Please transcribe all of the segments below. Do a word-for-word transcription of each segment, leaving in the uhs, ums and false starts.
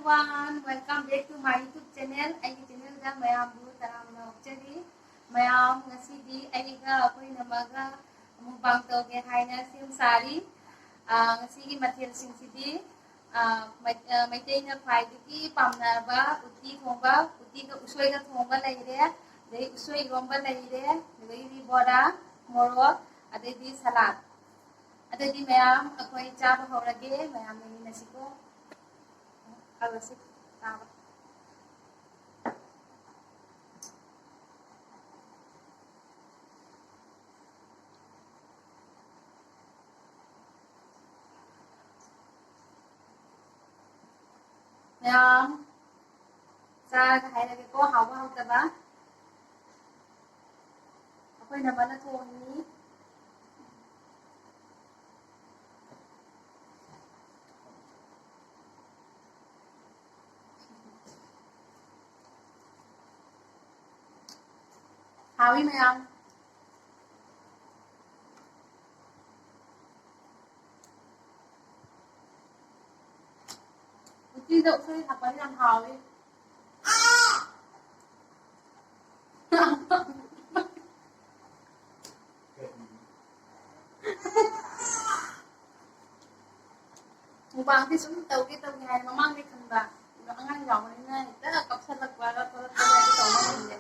Everyone, welcome back to my YouTube channel. ꯑꯩꯒꯤ channelꯗ ꯃꯌꯥꯝꯕꯨ ꯇꯔꯥꯝꯅ ꯑꯣꯛꯆꯔꯤ꯫ ꯃꯌꯥꯝ, ꯉꯁꯤꯗꯤ ꯑꯩꯒ ꯑꯩꯈꯣꯏ ꯏꯅꯝꯃꯒ mukbang ꯇꯧꯒꯦ ꯍꯥꯏꯅ ꯁꯦꯝ ꯁꯥꯔꯤ꯫ ꯑꯥ, ꯉꯁꯤꯒꯤ ꯃꯊꯦꯜꯁꯤꯡꯁꯤꯗꯤ, ꯑꯥ, ꯃꯩ-, ꯑꯥ, ꯃꯩꯇꯩꯅ ꯈ꯭ꯋꯥꯏꯗꯒꯤ ꯄꯥꯝꯅꯕ ꯎꯇꯤ ꯊꯣꯡꯕ, ꯎꯇꯤꯒ ꯎꯁꯣꯏꯒ ꯊꯣꯡꯕ ꯂꯩꯔꯦ, ꯑꯗꯩ ꯎꯁꯣꯏ ꯏꯔꯣꯝꯕ ꯂꯩꯔꯦ, ꯑꯗꯒꯤꯗꯤ ꯕꯣꯔꯥ, ꯃꯣꯔꯣꯛ, ꯑꯗꯩꯗꯤ salad꯫ ꯑꯗꯨꯗꯤ ꯃꯌꯥꯝ ꯑꯩꯈꯣꯏ ꯆꯥꯕ ꯍꯧꯔꯒꯦ, ꯃꯌꯥꯝ ꯌꯦꯡꯃꯤꯟꯅꯁꯤꯀꯣ꯫ ꯍꯧꯔꯁꯤ ꯆꯥꯕ꯫ ꯃꯌꯥꯝ ꯆꯥꯔꯒ ꯍꯥꯏꯔꯒꯦꯀꯣ, ꯍꯥꯎꯕ ꯍꯥꯎꯇꯕ꯫ ꯑꯩꯈꯣꯏ ꯏꯅꯝꯃꯅ ꯊꯣꯡꯉꯤ꯫ ꯍꯥꯎꯏ ꯃꯌꯥꯝ꯫ ꯎꯇꯤꯗ ꯎꯁꯣꯏ ꯊꯥꯛꯄꯗꯤ ꯌꯥꯝ ꯍꯥꯎꯏ꯫ Mukbangꯗꯤ ꯁꯨꯝ ꯇꯧꯒꯦ ꯇꯧꯒꯦ ꯍꯥꯏ ꯃꯃꯥꯡꯗꯩ ꯈꯟꯕ꯫ ꯑꯗꯣ ꯑꯉꯥꯡ ꯌꯥꯎꯕꯅꯤꯅ ꯍꯦꯛꯇ ꯀꯞꯁꯜꯂꯛꯄꯒ ꯈꯣꯠꯂꯛꯄꯒ ꯍꯦꯛꯇ ꯇꯧꯕ ꯉꯝꯗꯦ꯫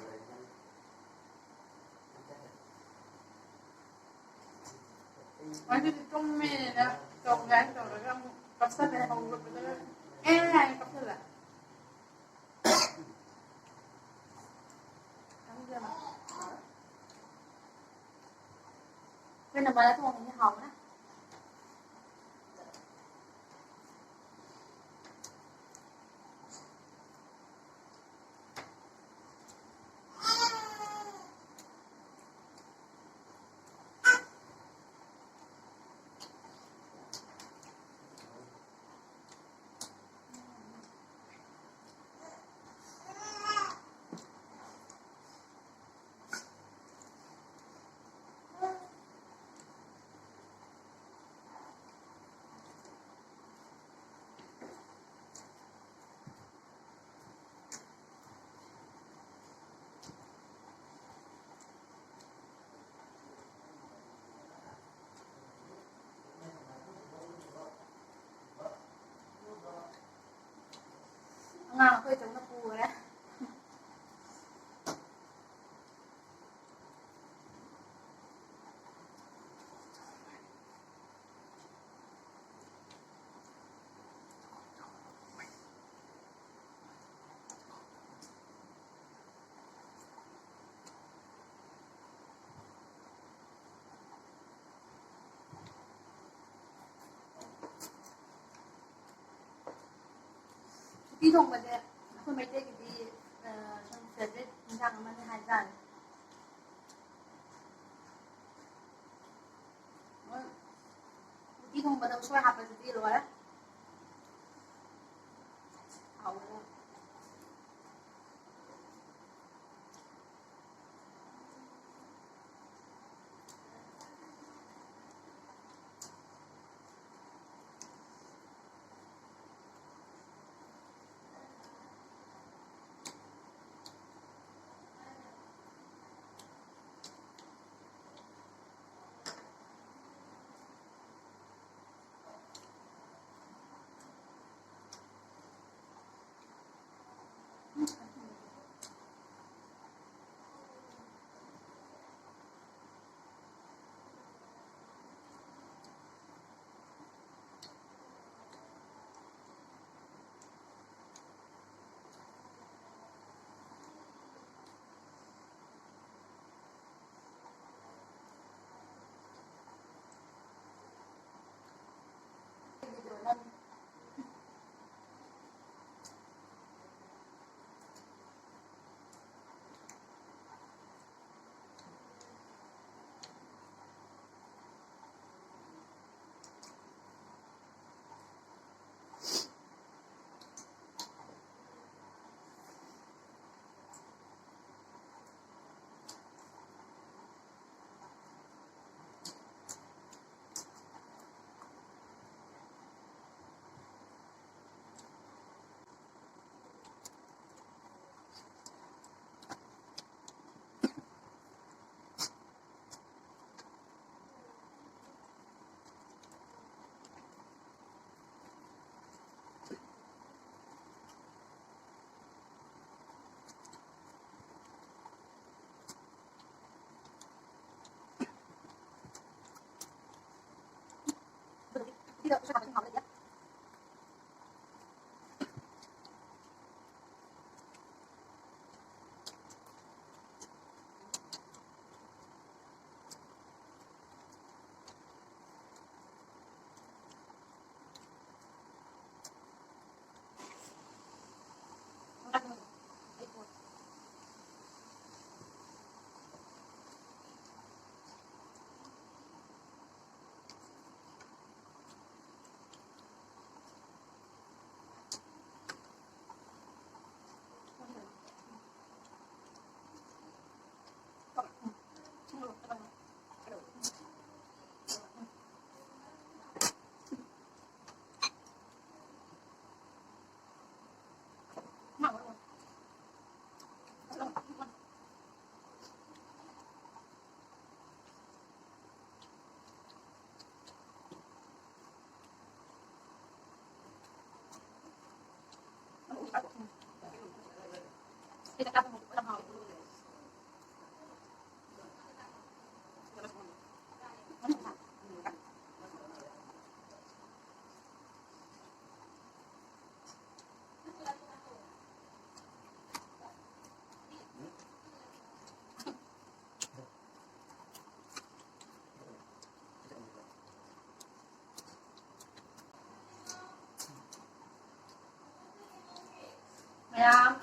ꯉꯁꯤꯗꯤ ꯇꯨꯝꯃꯦꯅ ꯇꯧꯒꯦ ꯍꯥꯏꯅ ꯇꯧꯔꯒ ꯑꯃꯨꯛ ꯀꯞꯁꯜꯂꯦ ꯍꯧꯒꯠꯄꯗꯒ ꯑꯦ ꯍꯥꯏꯅ ꯀꯞꯁꯜꯂꯦ꯫ ꯈꯪꯗꯦꯕ꯫ ꯑꯩꯈꯣꯏ ꯅꯝꯕꯔꯗ ꯊꯣꯡꯉꯤꯅꯦ ꯍꯥꯎꯅ꯫ ꯑꯩꯈꯣꯏ ꯆꯧꯅ ꯄꯨꯈ꯭ꯔꯦ꯫ ꯎꯇꯤ ꯊꯣꯡꯕꯁꯦ ꯑꯩꯈꯣꯏ ꯃꯩꯇꯩꯒꯤꯗꯤ, ꯑ, ꯁꯨꯝ favourite ꯏꯟꯁꯥꯡ ꯑꯃꯅꯤ ꯍꯥꯏꯇꯥꯔꯦ꯫ ꯍꯣꯏ꯫ ꯎꯇꯤ ꯊꯣꯡꯕꯗ ꯎꯁꯣꯏ ꯍꯥꯞꯄꯁꯤꯗꯤ ꯂꯣꯏꯔꯦ꯫ ꯍꯥꯎꯋꯦ꯫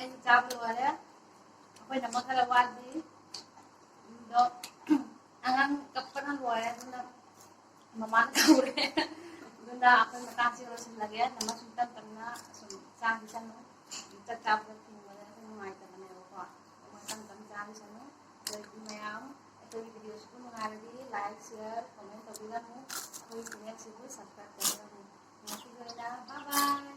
ꯑꯩꯁꯨ ꯆꯥꯕ ꯂꯣꯏꯔꯦ꯫ ꯑꯩꯈꯣꯏꯅ ꯑꯃ ꯈꯔ ꯋꯥꯠꯂꯤ꯫ ꯑꯗꯣ ꯑꯉꯥꯡ ꯀꯞꯄꯅ ꯂꯣꯏꯔꯦ, ꯑꯗꯨꯅ ꯃꯃꯥꯅ ꯀꯧꯔꯦ꯫ ꯑꯗꯨꯅ ꯑꯩꯈꯣꯏ ꯃꯇꯥꯡꯁꯤ ꯂꯣꯏꯁꯤꯜꯂꯒꯦ꯫ ꯅꯃ ꯁꯨꯝ ꯇꯞ ꯇꯞꯅ ꯁꯨꯝ ꯆꯥꯈꯤꯁꯅꯨ꯫ ꯆꯥꯛ ꯆꯥꯕꯗ ꯊꯤꯡꯕꯗ ꯑꯩꯈꯣꯏ ꯅꯨꯡꯉꯥꯏꯇꯕꯅꯦꯕꯀꯣ꯫ ꯑꯩꯈꯣꯏ ꯇꯞ ꯇꯞꯅ ꯆꯥꯈꯤꯁꯅꯨ꯫ ꯑꯗꯒꯤ ꯃꯌꯥꯝ ꯑꯩꯈꯣꯏꯒꯤ ꯚꯤꯗꯤꯑꯣꯁꯤꯕꯨ ꯅꯨꯡꯉꯥꯏꯔꯗꯤ like, share, comment ꯇꯧꯕꯤꯔꯝꯃꯨ꯫ ꯑꯩꯈꯣꯏꯒꯤ ꯆꯦꯅꯦꯜꯁꯤꯕꯨ subscribe ꯇꯧꯕꯤꯔꯝꯃꯨ꯫ ꯉꯁꯤꯒꯤ ꯑꯣꯏꯅ bye bye꯫